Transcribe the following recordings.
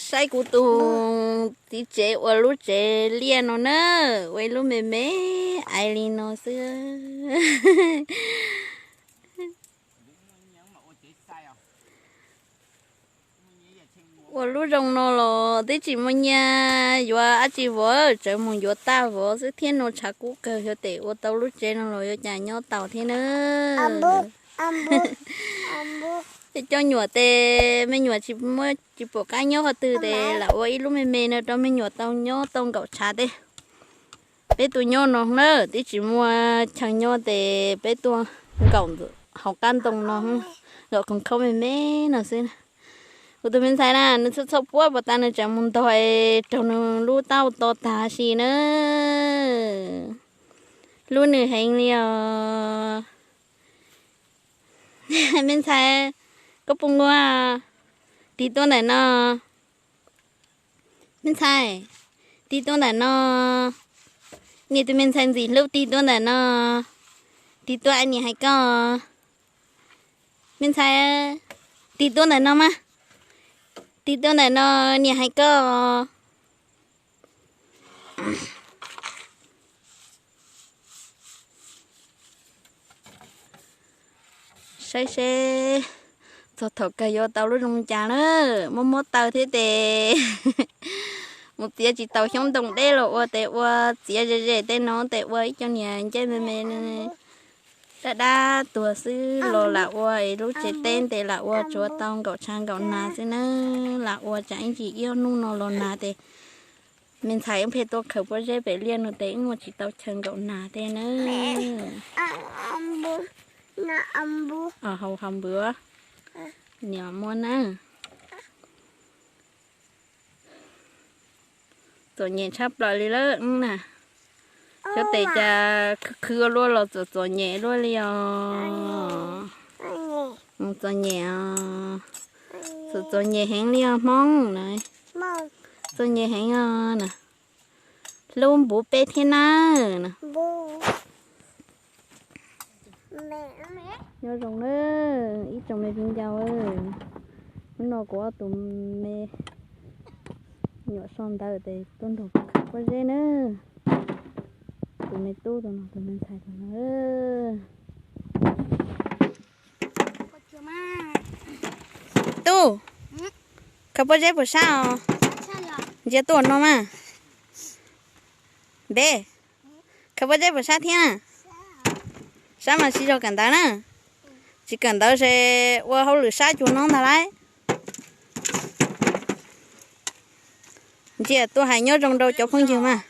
Saib kuv tus txiv tsev ua lub tsev liaj no na, ua ib lub me me aiv li no xwb. Ua lub zoo no los twb tsis muaj nyiaj yuav dab tsi vov, tsuas mus yuav tag vov xwb thiab no, tshav kub kawg, xyov tes ua tau lub tsev no los yuav cas nyob tau thiab na. Cov nyuam tes me nyuam tsis muaj, tsis pom qab nyob qhov twg tes lam ua ib lub me me no rau me nyuam tau nyob tau nkaum tshav tes. Peb tuaj nyob no na, twb tsis muaj chaw nyob tes peb tuaj nkaum hauv qab ntoo no, nkaum khoom khaub me me no xwb. Kuv tus me ntxhais na nws txhawj txhawj puab puas tas nws tseem mus ntog raug nws lub taub to tag si na. Hlub nws heev li os. Me ntxhais, koj puas nquag? Tig tuaj ntawm no. Me ntxhais, tig tuaj ntawm no. Niam tus me ntxhais ntxim hlub, tig tuaj ntawm no. Tig tuaj, niam hais koj. Me ntxhais, tig tuaj ntawm no mas. Tig tuaj ntawm no, niam hais koj. Saib seb txog thaum kawg yuav tau lub zoo cas na. Mob mob taw thiab tes mus txiav tsis tau xyoob ntoo deb los ua tes ua txiav ze ze tej no tes ua ib co niag ncej me me dab dab tuag xwb los lam ua lub tsev teb tes lam ua tsuav tau nkaum tshav nkaum nag xwb na. Lam ua tsam ib ntsis ib ob hnub no los nag tes me ntxhais wb pheej tuaj khaws pob zeb pem liaj no tes wb muaj tsis tau chaw nkaum nag tej na. Hau hau npwb, niam muab na. Txom nyem tshaj plaws li lawm na. Xyov tes cas khwv khwv ua luaj los txom txom nyem luaj li os. Txom nyem, txom txom nyem heev li os Hmoob na. Txom nyem heev os na. Hlub npuv peb thiab na. Nyob zoo na ib tsoom me viv ncaus. Hnub no kuv ob tus me nyuam so ntawd tes tuaj nrog kuv khaws pob zeb na. Tus me tub tus no, tus me ntxhais tus no. Tub, khaws pob zeb puas sab os? Ntsia tuaj no mas. Npe, khaws pob zeb puas sab thiab? Sab mas sib zog kawm ntawv na. Tsis kawm ntawv ces ua hauj lwm sab cuag no ntag lauj. Ntsia tuaj hais nyob zoo rau cov phooj ywg mas.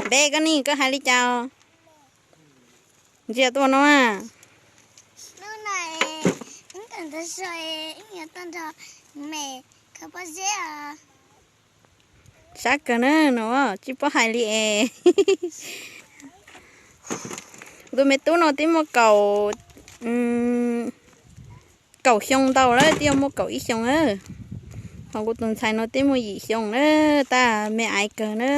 Npe koj ne, koj hais li cas? Ntsia tuaj no. Sab kawg na no, tsis paub hais li es. Kuv tus me tub no twb muaj kaum, kaum xyoo ntau lawm, twb yuav muaj kaum ib xyoo na. Ho kuv tus ntxhais no twb muaj yim xyoo na, tab me aiv kawg na.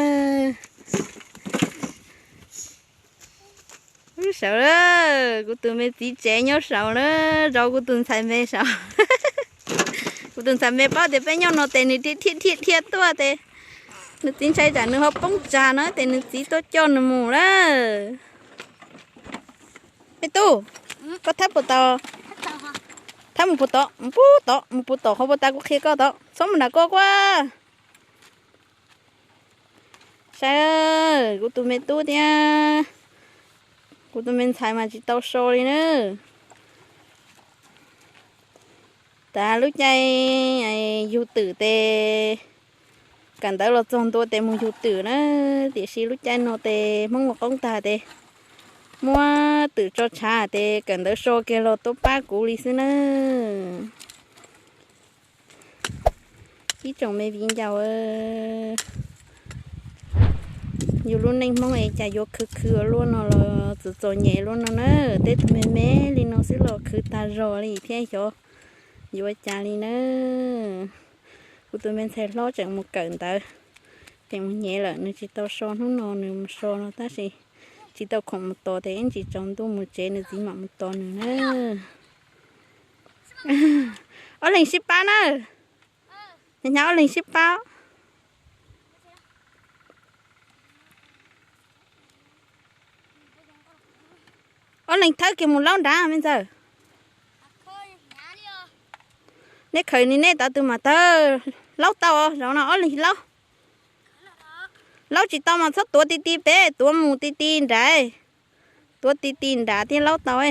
Sawv, kuv tus me txiv tsev nyob saud na, zov kuv tus ntxhais me saud. Kuv tus ntxhais me paub tias peb nyob no tes nws dhia dhia dhia tuaj tes nws txiv ntshai tsam nws ho poob tsag no tes nws txiv tuaj coj nws mus lawm. Me tub, koj thab puas tau? Thab mus puas tod, mus puas tod, mus puas tod qhov puas tas kuv qhia koj tod, txhob mus nram koj kuj. Saib, kuv tus me tub thiab kuv tus me ntxhais mas tsis tau so li na. Tav lub caij yug twm tes kawm ntawv los txog ntua tes mus yug twm na, tiam sis lub caij no tes Hmoob ua qoob tag tes muab twm tso tshav tes kawm ntawv so kiag los tuaj pab kuv li xwb na. Ib tsoom me viv ncaus, yus lub neej Hmoob es cas yuav khwv khwv ua luaj no los txom txom nyem luaj no na, tej tug me me li no xwb los khwv tag zog li thiab xyov yuav cas li na. Kuv tus me ntxhais hlob tseem mus kawm ntawv, tseem mus nyev lawm, nws tsis tau so hnub no, nws mus so no tab sis tsis tau khoom mus tos, ces ib ntsis tsaus ntuj mus tsev nws txiv mam mus tos nws na. Ob leeg sib pab na. Hnyav hnyav ob leeg sib pab. Ob leeg thawb kiag mus laub nrad me ntxawg. Nej khaws ni nej tov tus mas tawg, laub tau os, zaum no ob leeg laub. Laub tsis tau mas txhob tuav ti ti pem, tuav mus ti ti nrad. Tuav ti ti nrad thiaj laub tau.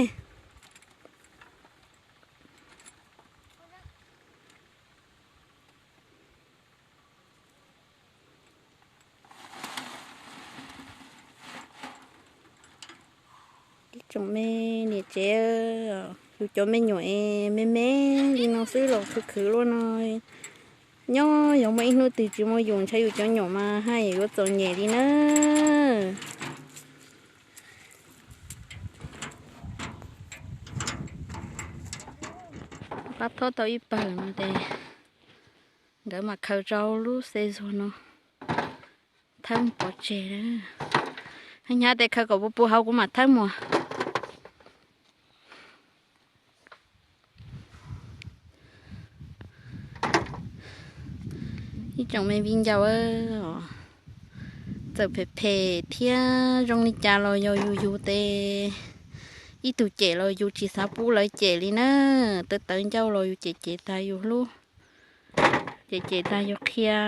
Ib tsoom me niam tsev, yus cov me nyuam es me me li no xwb los khwv khwv luaj no. Nyob yog muaj ib hnub twg tsis muaj yus ntshai yus cov nyuam mas haj yam yuav txom nyem li na. Pab thob tau ib pawg no ces nkawd mam khaws rau lub xe zuag no thawb mus pov tseg. Hnyav tes khaws kom puv puv hauv kuv mam thawb mus. Ib tsoom me viv ncaus, txawm phem phem thiab zoo li cas los yog yus yug tes ib tug cem los yus tsis xav pub lawv cem li na. Tawv tawv ncauj los yus cem cem tag yus hlub, cem cem tag yus qhia,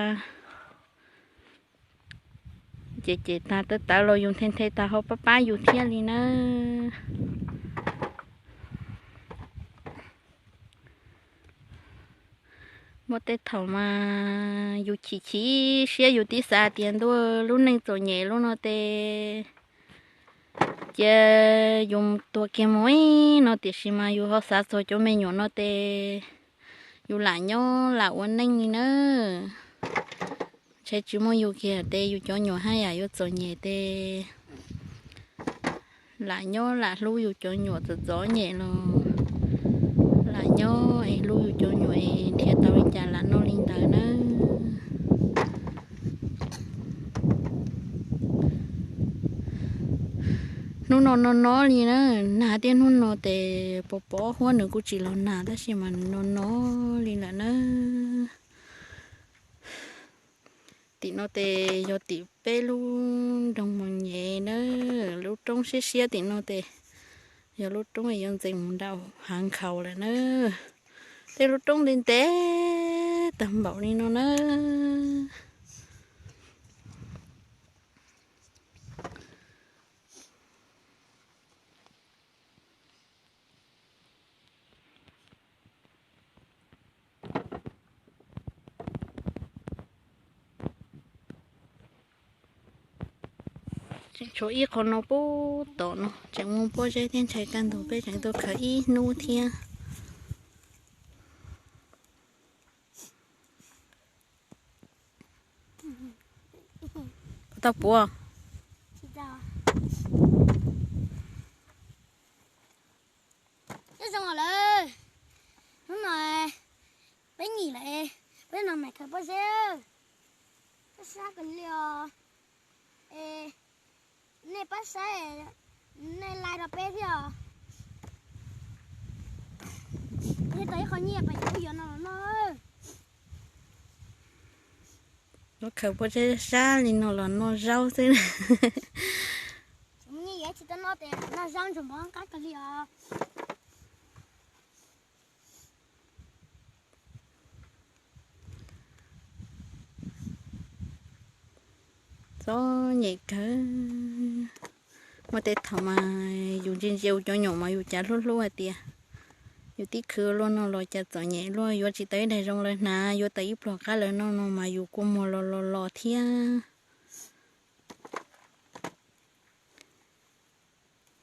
cem cem tag tawv tawv los yus nthe nthe tag ho pab pab yus thiab li na. Muaj tej thaum mas yus chim chim siab yus tib xav tias ntuj lub neej txom nyem lub no tes cia yus tuag kiag mus no, tiam sis mas yus ho xav txog cov me nyuam no tes yus lam nyob lam ua neej li na. Ntshai tsis muaj yus kiag tes yus cov nyuam haj yam yuav txom nyem tes lam nyob lam hlub yus cov nyuam txom txom nyem los lam nyob es hlub yus cov nyuam es nrhiav tau li cas lam noj li ntawd na. Hnub no no no li na, nag thiab hnub no tes pos pos huab nws kuj tsis los nag tab sis mas nws no no li lawm na. Tim no tes yog tim peb lub nroog Moos Nyem na, lub roob siab siab tim no tes yog lub roob yuav ntxeev mus nram hav nkhaus lawm na. Tej lub roob ntev ntev tag npaum li no na. Tseem tshuav ib qho no pub tom no, tseem muaj pob zeb thiab ntshai kaj ntug peb tseem tuaj khaws ib hnub thiab. Puas tau puav? Nyob zoo lawm, hnub no peb nyiam lawm, peb no mam khaws pob zeb, peb sab kawg li os. Es nej pab saib, nej like rau peb thiab os. Peb tau ib qho nyiaj pab yuav no no. Lub khaws pob zeb sab li no los noj zaub xwb. Nyiaj yuav tsis tau noj tes noj zaub ntsuag npov qab kawg li os. Txom nyem kawg. Muaj tej thaum mas yus ntsia ntsia yus cov nyuam mas yus cas hlub hlub hais tias yus tib khwv luaj no los cas txom nyem luaj, yuav tsis tau ib daig zoo lawv hnav, yuav tau ib pluag qab lawv noj no mas yus kua muag los los los thiab.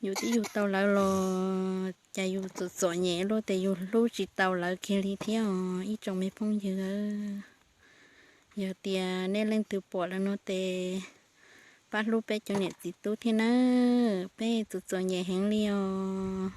Yus twb yug tau lawv los cas yus txom txom nyem luaj tes yus hlub tsis tau lawv kiag li thiab os ib tsoom me phooj ywg. Yog tias nej leej twg pom lawm no tes pab hlub peb cov niam txiv tub thiab nawb, peb txom txom nyem heev li os.